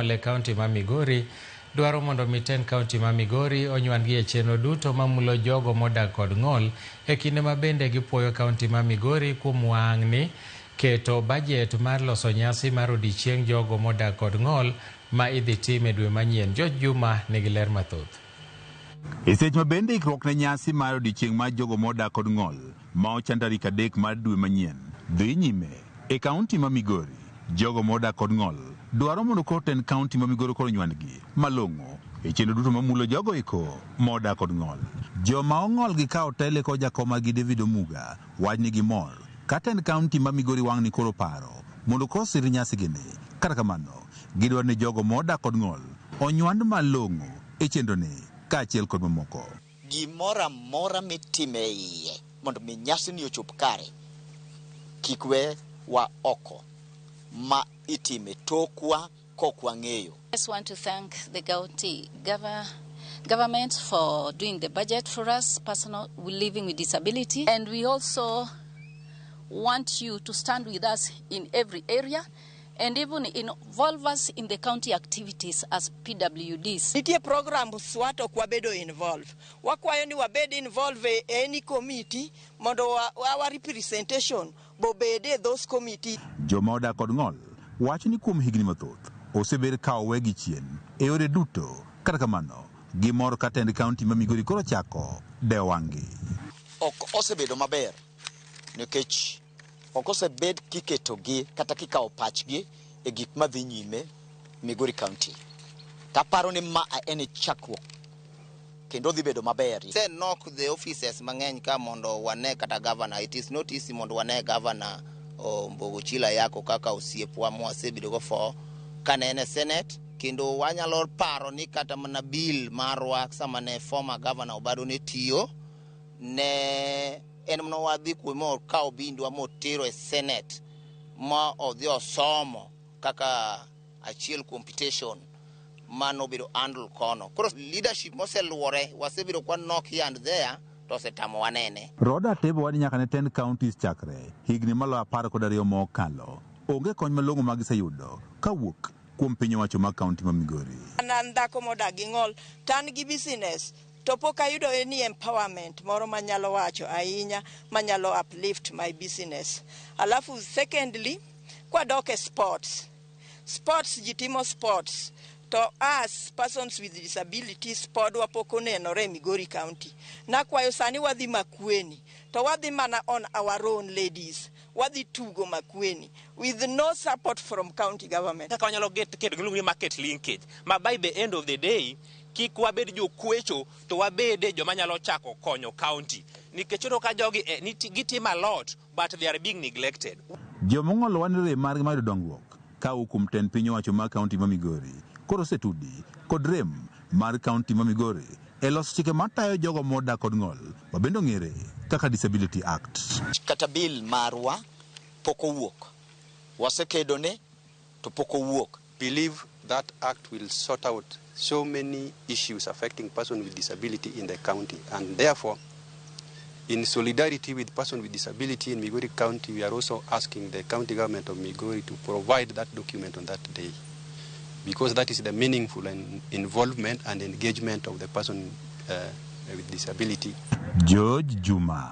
E kaunti ma Migori dwaro mondo mi tend kaunti ma Migori onywandgi e chenro duto mamulo jogo modak kod ng'ol e kinde ma bende gipuoyo kaunti ma Migori kuom wang'ni keto bajet mar loso nyasi mar odiechieng jogo modak kod ng'ol ma idhi tim e dwe manyien. George Juma nigi ler mathoth. E seche ma bende ikruok ne nyasi mar odiechieng' mar jogo modak kod ng'ol ma ochan tarik 3 mar dwe manyien dhi nyime e kaunti ma Migori. Jogo modak kod ng'ol dwaro mondo koro tend kaunti ma Migori koro onywandgi malong'o e chenro duto mamulo jogo eko modak kod ng'ol. Joma ong'ol gi kawo tele kod jakom margi David Omuga wach ni gimor ka tend kaunti ma Migori wang'ni koro paro mondo koro sir nyasi gini. Kata kamano, gidwaro ni jogo modak kod ng'ol onywand malong'o e chenro ni kaachiel kod mamoko. Gimoro amora mitime iye mondo mi nyasi ni ochop kare kik we wa oko ma itime tokwa kok wang'eyo. I just want to thank the county government for doing the budget for us, personal living with disability. And we also want you to stand with us in every area and even involve us in the county activities as PWDs. Nitie programs wa to ok wabedo involve. Wakwayo ni wabed involve e any committee mondo our representation bobede those committee. Joma odak kod ng'ol wacho ni kuom higni mathoth osebed ka owegi chien e yore duto. Kata kamano, gimor ka tend kaunti ma Migori koro chako dewo wang'gi. Ok osebedo maber nikech ok osebed kiketogi kata kikawo pachgi e gik madhi nyime Migori County. Taparo ni ma en chakruok kendo dhi bedo maber. Se knock the offices mang'eny ka mondo wane kata governor. It is not easy mondo wane governor Ombogo Chila Ayacko kaka osiepwa mwasebedo go for kane en e senate, kendo wanyalo paro ni kata mana bill marwa sama ne former governor Obado ne tiyo ne en mana wadhi kuome mokawo bindwa motero e senate ma odhi osomo kaka achiel kuom petition manobedo handle kono. Koro leadership moseluore wasebedo kwa knock here and there to osetamowa nene. Roda Atebo wacho ni nyaka ne tend counties chakre higni maloyo 12 mokalo onge kony malong'o ma giseyudo kawuok kuom piny owacho mag kaunti ma Migori. An an dhako modak gi ng'ol to an gi business to pok ayudo any empowerment moro manyalo wacho ahinya manyalo uplift my business. Alafu secondly, kwadok e sports, sports ji timo sports to us persons with disabilities pod wapok onenore e Migori County. Nakwayo sani wadhi Makueni to wadhi mana on our own ladies, wadhi tugo Makueni with no support from county government. Kaka wanyalo keto gimiluongo ni market linkage ma by the end of the day kik wabed jokwecho to wabede joma nyalo chako konyo county nikech iyudo ka jogi gitimo a lot but they are being neglected. Joma ong'ol wacho ni rem margi mar yudo dongruok kawuok kuom tend piny owacho mag kaunti ma Migori koro osetudi kod rem mar kaunti ma Migori e loso chike matayo jogo modak kod ng'ol ma bende ong'ere kaka Disability Act. Kata bill marwa pok owuok. Wasekedone to pok owuok. Believe that act will sort out so many issues affecting persons with disability in the county, and therefore in solidarity with persons with disability in Migori County, we are also asking the county government of Migori to provide that document on that day, because that is the meaningful involvement and engagement of the person with disability. George Juma.